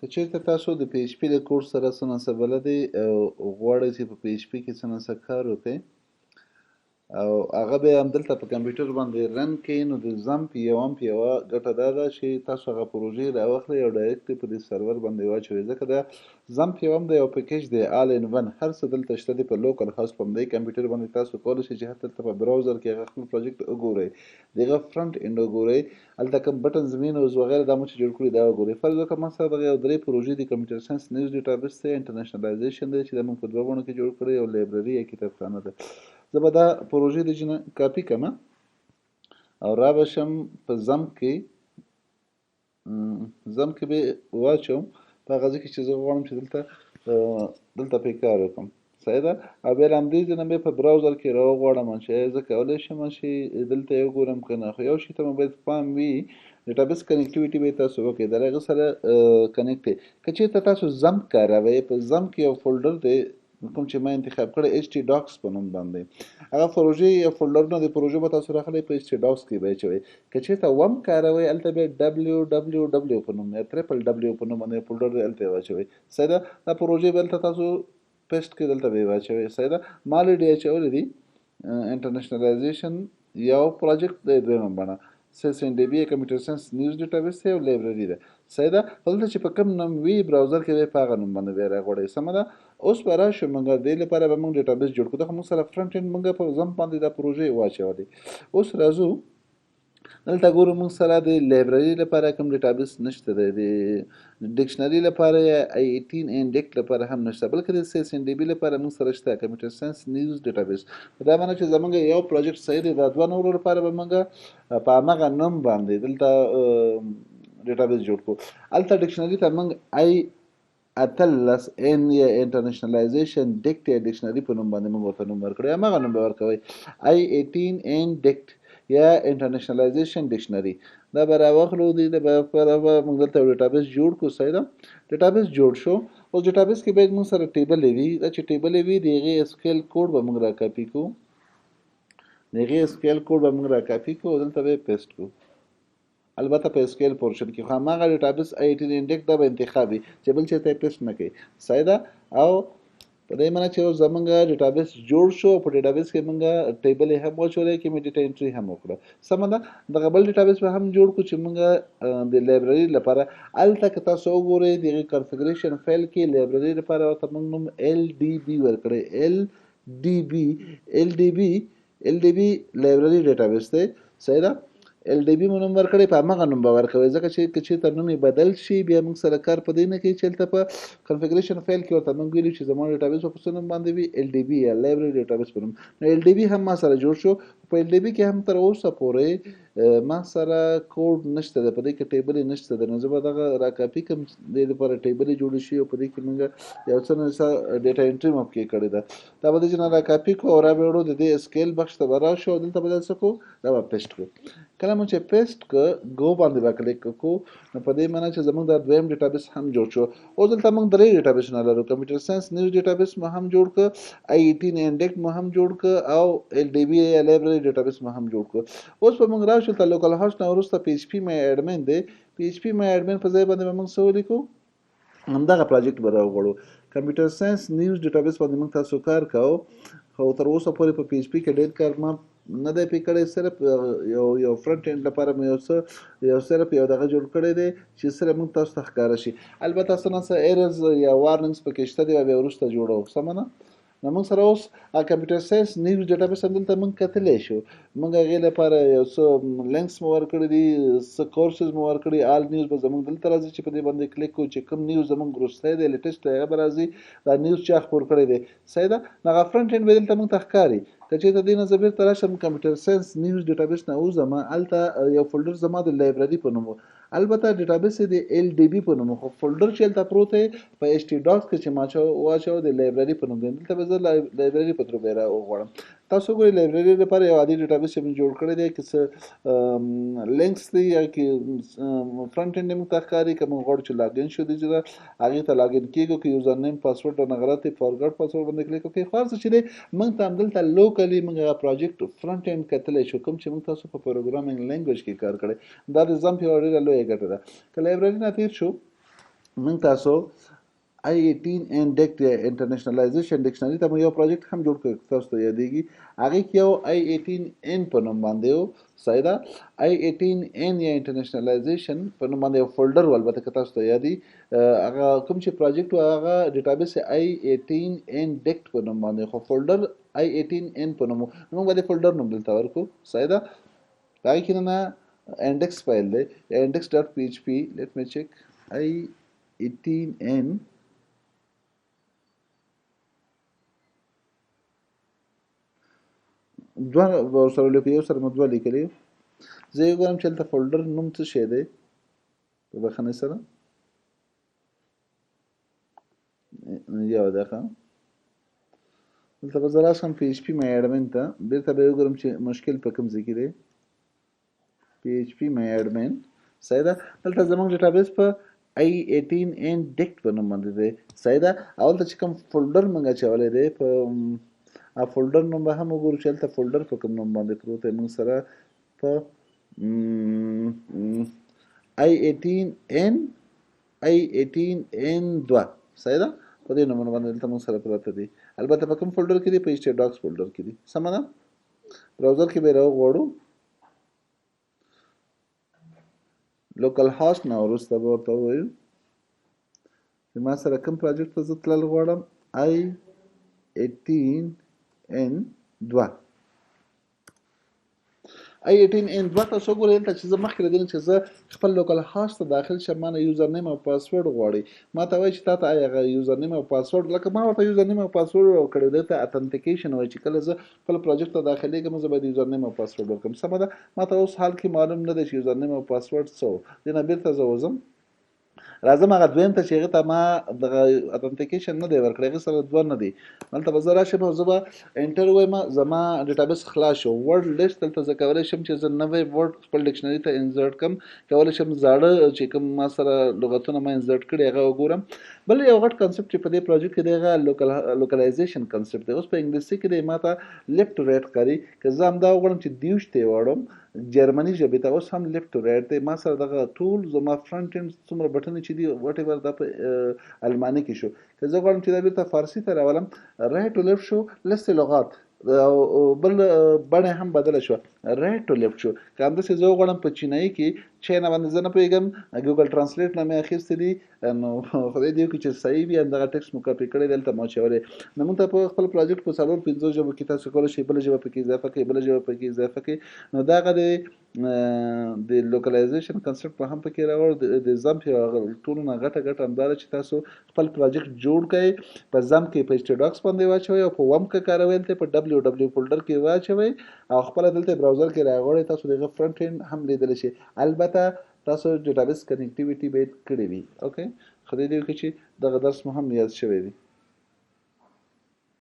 که چېرته تاسو د پي ایچ پي له کورس سره څه نا څه بلد یئ او غواړئ چې په پي ایچ پي کې څه نا څه کار وکړئ او هغه بیا همدلته په کمپیوټر باندې رن کړئ، نو د زمپ یومپ یوه ګټه دا ده چې تاسو هغه پروژې راواخلئ او ډایرکټ یې په دې سرور باندې واچوئ، ځکه دا زمپ یوم د یو پیکج دی، آل ان ون، هر څه دلته شته دی. په لوکل هاست په همدې کمپیوټر باندې تاسو کولی شئ چې حتی دلته په براوزر کې هغه خپل پروجیکټ وګورئ، د هغه فرنټ اینډ وګورئ، هلته کوم بټنز مینوز وغیره دا مو چې جوړ کړي دا وګورئ. فرض وکړه ما سره دغه یو درې پروژې دي، کمپیوټر ساینس نیوز ډیټابیس دی، انټرنیشنلایزیشن دی چې دا موږ په دوه بڼو کې جوړ کړی، او لایبرري یا کتابخانه ده. زه به دا پروژې د جنه کاپي کړم او را به شم په زم کې، زم کې به واچوم په هغه ځای کې چې زه غواړم چې دلته پرې کار وکړم. صحیح ده. او بیا له همدې ځای نه بیا په براوزر کې راوغواړم چې ایا زه کولی شم چې دلته یې وګورم که نه. خو یو شي ته مو باید پام وي، ډیټابیس کنیکټیویټي به تاسو وکړئ، د هغه سره کنیکټ دی. که چېرته تاسو زم کاروئ، په زم کې یو فولډر دی کوم چې ما انتخاب کړی ایچ ټي ډاکس په نوم باندې، هغه پروژې یا فولډرونه د پروژو به تاسو راخلئ په ایچ ټي ډاکس کې به یې اچوئ. که چېرته وم کاروئ، هلته بیا ډبلیو ډبلیو ډبلیو په نوم یا تریپل ډبلیو په نوم باندې یو فولډر دی، هلته یې واچوئ. صحیح ده. دا پروژې به هلته تاسو پیسټ کې دلته به یې واچوئ. صحیح ده. ما الریډي اچولې دي. انټرنیشنلایزیشن یو پروجیکټ دی، دویمه بڼه سیس این ډي بي کمپیوټر ساینس نیوز ډیټابیس دی او لایبرري ده. صحیح ده. خو دلته چې په کوم نوم وي براوزر کې به په هغه نوم باندې بیا راغواړئ. سمه ده. اوس به راشو موږ دې لپاره به موږ ډیټابیس جوړ کړو. دا خو موږ سره فرنټ اینډ موږ په زم باندې دا پروژې واچولې. اوس راځو دلته ګورو موږ سره د لایبرري لپاره کوم ډیټابیس نشته دی، د ډکشنري لپاره یا آی 18 این ډیکټ لپاره هم نشته، بلکې د سي ایس این ډي بي لپاره موږ سره شته کمپیوټر ساینس نیوز ډیټابیس. دا معنی چې زموږ یو پروجیکټ صحیح دی، دا دوه نورو لپاره به موږ په هماغه نوم باندې دلته ډیټابیس جوړ کړو. هلته ډکشنري ته موږ آی 18 ان یا انټرنیشنلایزیشن ډیکټ یا ډکشنري په نوم باندې موږ ورته نوم ورکړی، هماغه نوم به ورکوئ، آی 18 ان ډیکټ یا انټرنیشنلایزیشن ډکشنري. دا به راواخلو، دې ته به موږ دلته یو ډیټابیس جوړ کړو. صحیح ده. ډیټابیس جوړ شو. اوس ډیټابیس کې باید موږ سره ټیبلې وي. دا چې ټیبلې وي د هغې اس کیو ایل کوډ به موږ راکاپي کړو، د هغې اس کیو ایل کوډ به موږ راکاپي کړو او دلته به یې پیسټ کړو، البته په اس کیو ایل پورشن کې. خو هماغه ډیټابیس آی 18 انډیکټ دا به انتخاب وي چې بل چېرته یې پیسټ نه کړي. صحیح ده. او په دې معنی چې اوس زمونږ ډیټابیس جوړ شو، په ډیټابیس کې مونږ ټیبلې هم واچولې، کې مې ډیټا انټري هم وکړه. سمه ده. دغه بل ډیټابیس به هم جوړ کړو چې مونږ د لایبرري لپاره هلته که تاسو وګورئ د هغې کنفیګریشن فایل کې لایبرري لپاره ورته مونږ نوم ایل ډي بي ورکړی، ایل ډي بي، ایل ډي بي، ایل ډي بي لایبرري ډیټابیس دی. صحیح ده. ایل ډي بي مو نوم ورکړی، په هماغه نوم به ورکوئ، ځکه چې که چېرته نوم یې بدل شي بیا موږ سره کار په دې نه کوي چې هلته په کنفیګریشن فایل کې ورته موږ ویلو چې زما ډیټابیس به په څه نوم باندې وي، ایل ډي بي یا لایبرري ډیټابیس په نوم. نو ایل ډي بي هم ما سره جوړ شو. په ایل ډي بي کې هم تر اوسه پورې ما سره کوډ نشته دی، په دې کې ټیبلې نشته دی، نو زه به دغه راکاپي کړم، دې لپاره ټیبلې جوړې شي او په دې کې موږ یو څه نه څه ډیټا انټري مو پکې کړې ده. دا به دې نه راکاپي کړو او را به یې وړو د دې اسکیل بخش ته به راشو او دلته به دا څه کړو، دا به پیسټ کړو. کله مو چې پیسټ کړ ګو باندې به کلیک وکړو، نو په دې معنی چې زموږ دا دویم ډیټابیس هم جوړ شو. اوس دلته موږ درې ډیټابیسونه لرو، کمپیوټر ساینس نیوز ډیټابیس مو هم جوړ کړ، آی 18 انډیکټ مو هم جوړ کړ او ایل ډي بي یا لایبرري ډیټابیس مو هم جوړ کړ. اوس به موږ راشو ته لوکل هاست نه وروسته پی ایچ پی مای اډمین دی، پی ایچ پی مای اډمین په ځای باندې به موږ څه ولیکو، همدغه پروجیکټ به راوغواړو. کمپیوټر ساینس نیوز ډیټابیس باندې موږ تاسو کار کاوه، خو تر اوسه پورې په پی ایچ پی کې ډېر کار ما نه دی پې کړی، صرف یو فرنټ اینډ لپاره مې یو څه، یو صرف یو دغه جوړ کړی دی چې صرف موږ تاسو ته ښکاره شي. البته څه نا څه ایررز یا وارننګز پکې شته دی، بیا وروسته جوړو. سمه ده. نو موږ سره اوس کمپیوټر ساینس نیوز ډیټابیس هم دلته موږ کتلی شو. موږ هغې لپاره یو څه لینکس مو ورکړي دي، څه کورسز مو ورکړي، آل نیوز به زموږ دلته راځي چې په دې باندې کلیک کړو چې کوم نیوز زموږ وروستی دی، لیټسټ دی، هغه به راځي، دا نیوز چا خپور کړی دی. صحیح ده. نو هغه فرنټ اینډ به دلته موږ ته ښکاري. که چېرته دې نه زه بېرته راشم کمپیوټر ساینس نیوز ډیټابیس نه وځم، هلته یو فولډر زما د لایبرري په نوم و، البته ډیټابیس یې د ایل ډي بي په نوم و، خو فولډر چې هلته پروت دی په ایچ ټي ډاکس کې چې ما واچوه د لایبرري په نوم دی، دلته به زه لایبرري په ترو به یې راوغواړم. تاسو وګورئ لایبرري لپاره یو عادي ډیټابیس چې موږ جوړ کړی دی، که څه لینکس دی یا که فرنټ اینډ موږ ته ښکاري، که موږ غواړو چې لاګین شو دې ځای هغې ته لاګین کېږو، که یوزر نیم پاسورډ رانه غلط دی فارګاټ پاسورډ باندې کلیک وکړئ. خو هر څه چې دی موږ ته همدلته لوکلي موږ هغه پروجیکټ فرنټ اینډ کتلی شو، کوم چې موږ تاسو په پروګرامینګ لینګویج کې کار کړی. دا د زمپ یوه ډېره لویه ګټه ده. که لایبرري نه تېر شو موږ تاسو آی 18 ان ډیکټ یا انټرنیشنلایزیشن ډکشنری ته مو یو پروجیکټ هم جوړ کړ، تاسو ته یادېږي؟ هغې کې یو آی 18 ان په نوم باندې و، صحیح ده؟ آی 18 ان یا انټرنیشنلایزیشن په نوم باندې یو فولډر و. البته که تاسو ته یادي، هغه کوم چې پروجیکټ و هغه ډیټابیس آی 18 ان ډیکټ په نوم باندې، خو فولډر آی 18 ان په نوم و. نو موږ به د فولډر نوم دلته ورکو، صحیح ده؟ په هغې کې نه انډیکس فایل دی، انډیکس ډاټ پی ایچ پی. لیټ می چیک آی 18 ان. دوه ورسره لیکو، یو سره مو دوه لیکلي. زه یې ګورم چې هلته فولډر نوم څه شی دی، په بخښنې سره یو دقیقه. دلته به زه راشم پی ایچ پی مای اډمین ته، بیرته به یې وګورم چې مشکل په کوم ځای کې دی. پی ایچ پی مای اډمین، صحیح ده؟ دلته زموږ ډیټابیس په آی 18 ان ډیکټ په نوم باندې دی، صحیح ده؟ او هلته چې کوم فولډر موږ اچولی دی، په فولډر نوم به هم وګورو چې هلته فولډر په کوم نوم باندې پروت دی. موږ سره په آی 18 ان، آی 18 ان 2، صحیح ده؟ په دې نومونو باندې دلته موږ سره پراته دي. البته په کوم فولډر کې دي؟ په ایچ ټي ډاکس فولډر کې دي، سمه ده؟ براوزر کې به یې راوغواړو. لوکل هاست نه وروسته به ورته ووایو چې ما سره کوم پروجیکټ ته زه تلل غواړم، آی 18 ان 2، آی 18 ان 2. تاسو وګورئ دلته چې زه مخکې له دې نه چې زه خپل لوکل هاست ته داخل شم، ما نه یوزر نیم او پاسورډ غواړي. ما ته وایي چې تا ته آیا هغه یوزر نیم او پاسورډ، لکه ما ورته یوزر نیم او پاسورډ ورکړی. دې ته اتنتیکیشن وایي چې کله زه خپل پروجیکټ ته داخلېږم، زه باید یوزر نیم او پاسورډ ورکړم، سمه ده؟ ما ته اوس حال کې معلوم نه دی چې یوزر نیم او پاسورډ څه و. دې نه بېرته زه وځم، راځم هغه دویم ته چې هغه ته ما دغه اتنتیکیشن نه دی ورکړی، هغه سره دوه نه دی. دلته به زه راشم او زه به انټر ووایم، زما ډیټابیس خلاص شو. ورډ لیست دلته زه کولی شم چې زه نوی ورډ خپل ډکشنري ته انزرټ کړم، کولی شم زاړه چې کوم ما سره لغتونه ما انزرټ کړي هغه وګورم. بل یو غټ کانسپټ چې په دې پروجیکټ کې دی هغه لوکلایزیشن کانسپټ دی. اوس په انګلیسي کې دی، ما ته لیفټ ټو رایټ ښکاري. که زه همدا وغواړم چې دیوش ته یې واړوم جرمني ژبې ته، اوس هم لیفټ ټو رایټ دی. ما سره دغه ټول زما فرنټ اینډ څومره بټنې چې دي وټ ایور دا په الماني کې شو. که زه غواړم چې دا بیرته فارسي ته راولم، رایټ ټو لیفټ شو، لست لغات او بل بڼه هم بدله شوه، رایټ ټو لیفټ شو. که همداسې زه وغواړم په چینایي کې، چینا باندې زه نه پوهېږم، ګوګل ټرانسلیټ نه مې اخیستي دي، نو خدای دې وکړي چې صحیح وي. همدغه ټیکسټ مو کاپي کړی، دلته مو اچولی. نو موږ ته په خپل پروجیکټ په څلور پنځو ژبو کې تاسو کولی شئ بله ژبه پکې اضافه کړئ، بله ژبه پکې اضافه کړئ. نو دغه د لوکلایزیشن کنسپټ به هم پکې راوړ. د زمپ یو ټولو نه غټه ګټه همدا ده چې تاسو خپل پروجیکټ جوړ کړئ، په زمپ کې په ایچ ټي ډاکس باندې واچوئ او په وم کې کاروئ، دلته په ډبلیو ډبلیو فولډر کې واچوئ او خپله دلته براوزر کې راغواړئ، تاسو د هغه فرنټ اینډ هم لیدلی شئ. البته تاسو ډیټابیس کنیکټیویټي باید کړې وي. اوکې، خدای دې وکړي چې دغه درس مو هم یاد شوی وي.